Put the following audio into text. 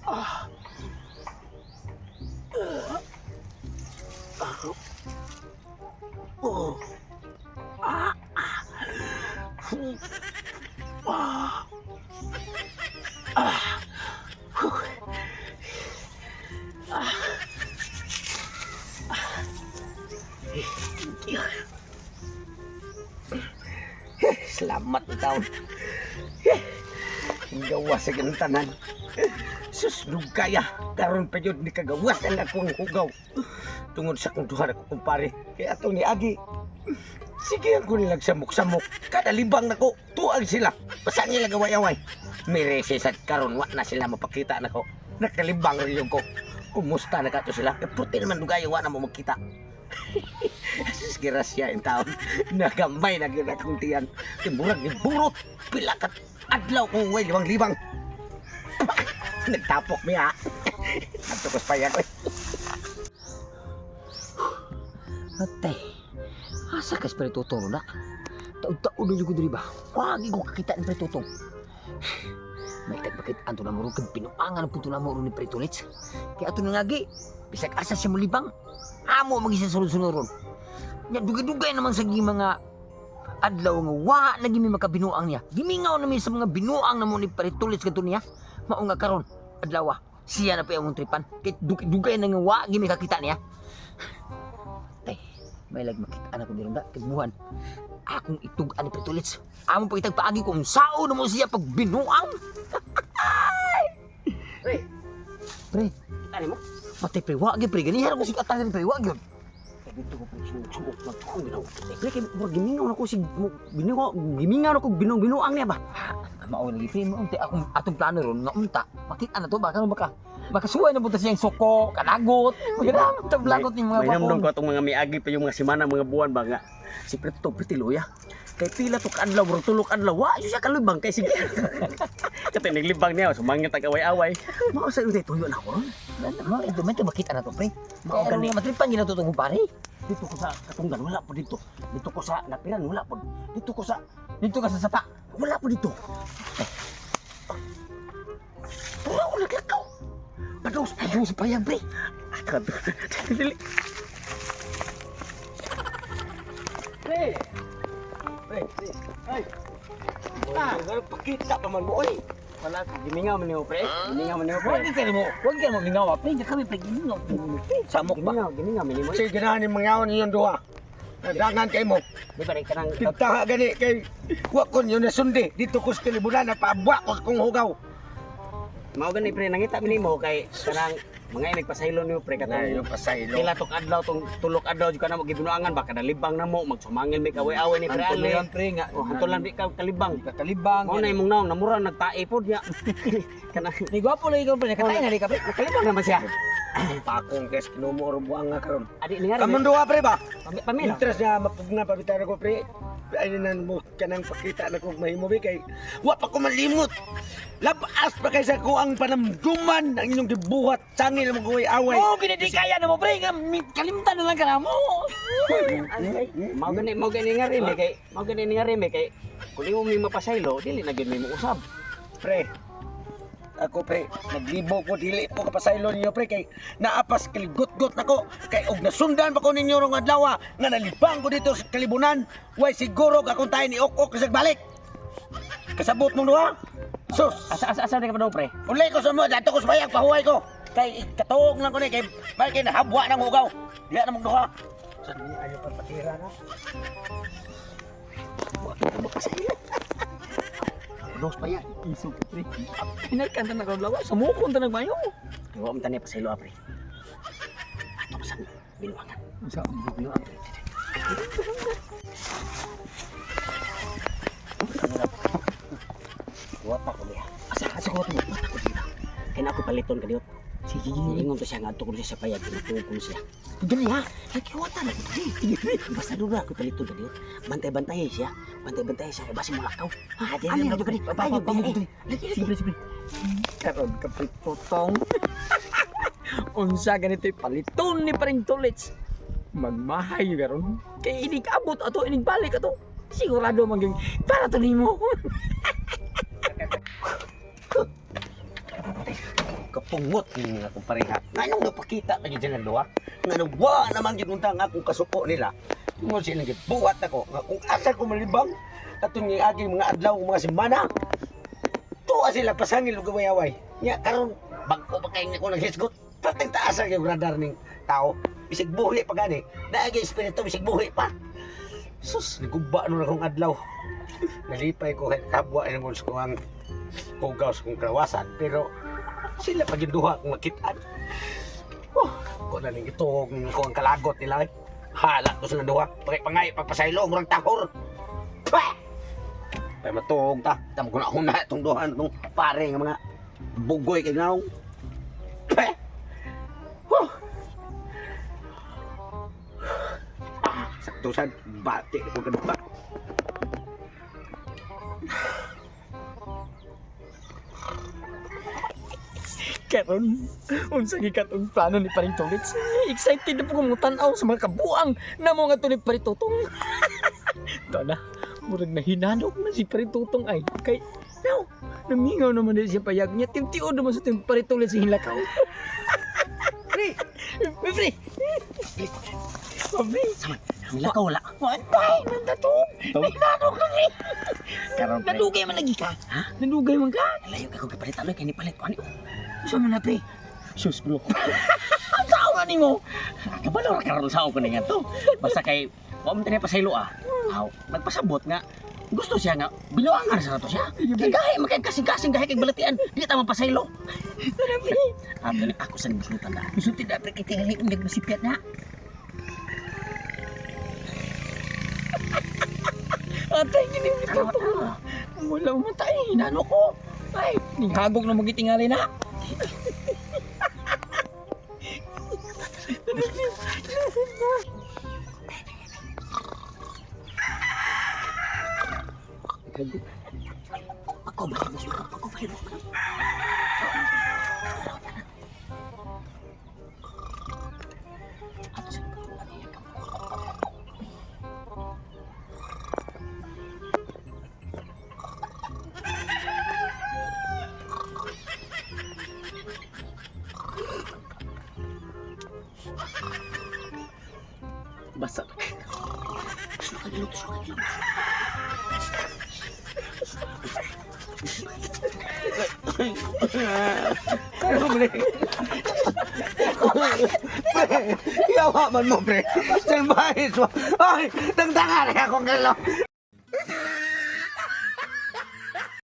Oh. Ah. Ah. Ah. Ah. Whew. Ah. Ah. Eh, salamat taon. Eh, gawas sa ganang tanan. Sus, kaya. Karon pa yun, ni kagawas ang akong hugaw. Tungod sa akong duha na ko kumpare. Kaya atong ni Agi. Sige ako nilang samok-samok. Kada libang nako, tuag sila. Basta nila gaway-away. Mirese sa karon wa na sila mapakita nako. Nakalibang rin yung ko. Kumusta na kato sila? Eh, puti naman dugay, wa na mo magkita. Sus, grasya in taon. Nagamay na gyud akong tiyan. Timurag ni burot. Pila ka adlaw kong way libang-libang. Nagtapok miya. Adto ko sa payag. Oy. Atay, asa ka sa Pretutong na? Taon-taon na yung diri ba? Wagi ko kakita ni Pretutong. May tagbakit anto na mo ron, kag pinuangan ang punto na mo ron ni Pretulits. Kaya ato na ngagi, bisag asa siya mulibang, amo magisa sunod-sunod ron. Nya dugay-dugay naman sa gi mga adlaw nga wa na gimi makabinuang niya. Gimingaw na mi sa mga binuang na mo ni Pretulits kadto niya. Mao nga karon adlaw siya na pa among tripan. Kay dugay-dugay na nga wa gimi kakita niya. Tay, may lag makita na ko diron da kay buhan. Akong itug-an ni Petulits. Amo pa kitag paagi kung sao na mo siya pag binuang. Pre, Pre, kita nimo. patay pre, wa gyud pre ganihan ko sig atang pre, wa gyud. Dito ko pre suok magtuong ginaw. Pre kay murag gimingaw na ko sig binuo gimingaw na ko binuang binuang niya ba. Mao lagi pre, mao unti akong atong plano ron nga unta. Makita na to baka baka makasuway na punta siyang suko, kanagot. Maganda tablagot ni mga May namdong bakon. ko atong mga miagi pa yung mga simana mga buwan ba nga. Si Pre to Pre Tiloya. Kay pila to kaadlaw, murag tulok adlaw. Wa jud siya kalibang kay sige. Katay naglibang niya, sumangit ang away-away. Mao sa inyo tuyo na ko ron. Mao ito man makita na to pre. Mao Mao gani. gani matripan gyud na to tong pare. Dito ko sa katunggan wala po dito. Dito ko sa napiran wala po. Dito ko sa Dito ka sa sapa. wala po dito. Wala ko naglakaw. Padaos, Padung sa payag pre. Ah, dili. Pre! Pre, pre. Ay. Ah, pakita pa man mo oy. Wala gimingaw man nimo pre. Gimingaw man nimo pre. Wag kayo mo, wag kayo mo mingaw pre, kami pre gimingaw. Samok ba? Gimingaw, gimingaw man nimo. Sige, ganahan ni mga ninyong duha. Nadangan kay mo. Di ba kanang Pintaha gani kay wa ko niyo nasundi. Dito ko sa kalibunan napaabwa ko sa kong hugaw. Mao gani pre nangita mi nimo kay kanang mga nagpasaylo nimo pre katong pasaylo. pila tok adlaw tong tulok adlaw jud kana mo gibinuangan baka nalibang na mo magsumangil may kaway-away ni pre Antol Ali. lang pre nga. Oh, hantol lang di ka kalibang. Kakalibang. Mao na imong naong namura nagtae pod niya. Kanang Ni gwapo lagi ka pre, nakatay na di ka pre. nakalibang naman siya. Pakong kes kinumo ro buang nga karon. Adi ni nga Kamon duha pre ba? Pamela. Interest na mapugna pabitan ko pre. Ay nan mo kanang pakita na kong mahimo bi kay wa pa ko malimot. Labas pa kay sa ko ang panamduman ang inyong gibuhat sangil mo koy away. Oh, gini di kaya na mo pre nga kalimtan na lang ka na mo. Mao gani nga rime kay mao gani nga rime kay kung imo mi mapasaylo dili na gyud may mousab. Pre. Ako pre, naglibo ko dili ko kapasaylo ninyo pre kay naapas kaligot-got nako kay og nasundan pa ko ninyo rong adlaw nga nalibang ko dito sa kalibunan, way siguro akong tayo ni ok-ok sa balik. Kasabot mong duha. Sus, Asa asa asa di ka pa daw pre? uli ko sa mo, dato ko sa bayag, pahuway ko. Kay katuog lang ko ni kay may kay nahabwa ng hugaw. Diya na mong duha. Sa niya ayo pa patira na. Wa kita mapasaylo. Dos pa yan. Iso ka pre. Pinagkanta na ka lawa, samukon ta nagmayo. Kay wa man tani pasaylo ah, pre. Ato sa binuangan. Sa Binuangan pre. Wa pa ko niya. Asa asa ko to. Wa ko dito. Kay na ako paliton kadiot. Sige, Ingon to siya nga adto ko siya sa payag tinutuog ko siya. Gani ha. Nakiwata na ko di. Basta doon ako paliton kadiot. Bantay-bantay siya. Bantay-bantay siya. Basi mo lakaw. Ah, Ano yun, di ba? Ayo, di. Lagi lagi. Sige, Karon ka pre totong. Unsa ganito paliton ni paring tulits. Magmahay karon. Kay inig abot ato inig balik ato. Sigurado maging para to nimo. Kapungot ni nga akong pareha. Nganong napakita na gyud silang duha? Nganong wa naman gyud unta ang akong kasuko nila. Tungod silang gibuhat ako nga kung asa ko malibang atong aging mga adlaw mga semana. Tuwa sila pasangil ug away-away. Nya karon bag-o pa kay ako naghisgot. Patay taas ang radar ning tao. Bisig buhi pa gani. Naagay espiritu bisig buhi pa. Sus, niguba nun akong adlaw. Nalipay ko kay kabwa ingon sa kuang kugaw sa kong krawasan pero sila pa gyud duha akong makitaan. Oh, ko na ning ituog ko ang kalagot nila eh. Hala ko sila duha. Pangay pangay pagpasaylo murang tahor. Pah! Pay matuog ta. Tamo ko na huna itong duhan itong pare nga mga bugoy kay naong. Pah! Huh! Ah, sakto sad bati ko kaduha. Karon, unsa gikatong plano ni Paring Tulits? Excited na po kong tan-aw sa mga kabuang na mga ni Paring Tutong. Ito na, murag na hinanok na si Paring Tutong ay. Kay, now, namingaw naman din siya payag niya. Timtiod naman sa ting Paring Tulits sa hilakaw. Pre! Pre! Pre! Hilakaw wala. Wantay, nandatong! Nahinanok na pre! Karon pre. Nadugay man lagi ka. Ha? Nadugay man ka. Layo kay ko gipalit aloy kay nipalit ko ani. Saan man na pre? Sus bro. Ang tao nga nimo. Kabalo ra karon sa ako ni ngadto. Basta kay wa man tinay pasaylo ah. Aw, nagpasabot nga gusto siya nga biluangan sa nato siya. Kay gahi man kay kasing-kasing gahi kay balatian, di ta mapasaylo. Ah, dali ako sa nisultan na. Musulti na pre kay tingali ang nagmasipyat na. Atay, gini ni Tutong. Wala mo tayo, hinano ko. Ay, ninghagok na magitingali na. Ako ba ako ba Ato sa ano yan ka. Basta Suka gilot, suka gilot. Pero pre. Pre, yawa man mo pre. Salbahis mo. Ay, dagdagan akong galo.